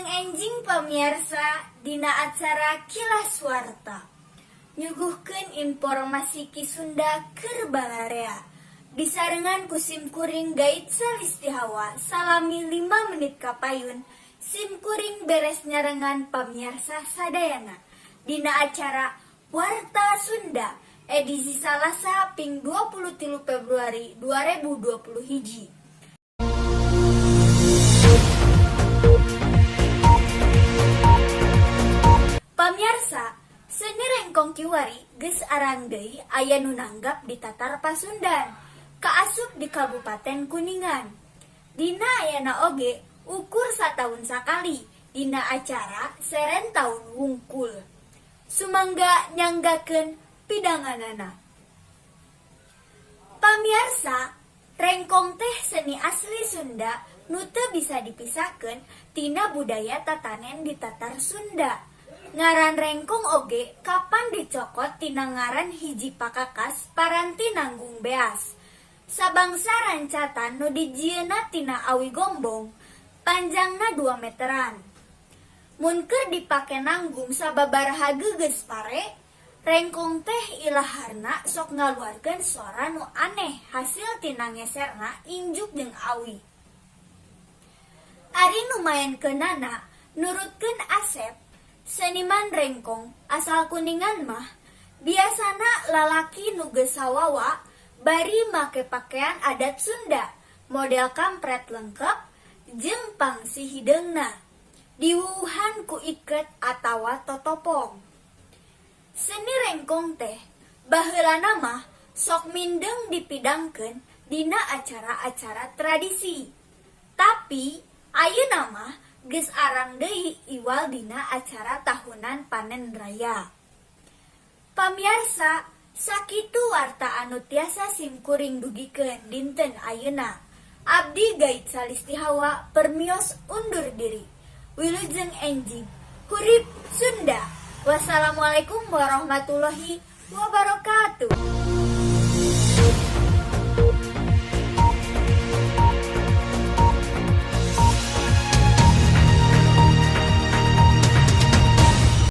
Wilujeng enjing pamiarsa dina acara Kilas Warta. Nyuguhkeun informasi Ki Sunda keur balarea. Disarengan ku sim kuring Gaitsa Listihawa salami 5 menit kapayun sim kuring beres nyarengan pamiarsa sadayana dina acara Warta Sunda edisi Salasa ping 23 Februari 2020 hiji. Pamiarsa, seni rengkong kiwari geus arang deui aya nu nanggap di Tatar Pasundan, kaasup di Kabupaten Kuningan. Dina ayana oge ukur sataun sakali dina acara seren taun wungkul. Sumangga nyanggakeun pidanganana. Pamiarsa, rengkong teh seni asli Sunda nu teu bisa dipisahkeun tina budaya tatanen di Tatar Sunda. Ngaran rengkong oge kapan dicokot tina ngaran hiji pakakas paranti nanggung beas. Sabangsa rancatan nu dijieunna tina awi gombong, panjangna 2 meteran. Mun keur dipake nanggung sababaraha gegeus pare, rengkong teh ilaharna sok ngaluarkeun sora nu aneh hasil tina ngeserna injuk jeung awi. Ari nu maenkeunana nurutkeun Asep, seniman rengkong asal Kuningan mah biasana lalaki nu geus sawawa bari make pakaian adat Sunda model kampret lengkep jeung pangsi hideungna diwuwuhan ku iket atawa totopong. Seni rengkong teh baheulana mah sok mindeng dipidangkeun dina acara-acara tradisi. Tapi ayeuna mah geus arang deui iwal dina acara tahunan panen raya. Pamiarsa, sakitu warta anu tiasa simkuring dugikeun dinten ayeuna. Abdi Gaitsa Listihawa permios undur diri. Wilujeng enjing. Hurip Sunda. Wassalamualaikum warahmatullahi wabarakatuh.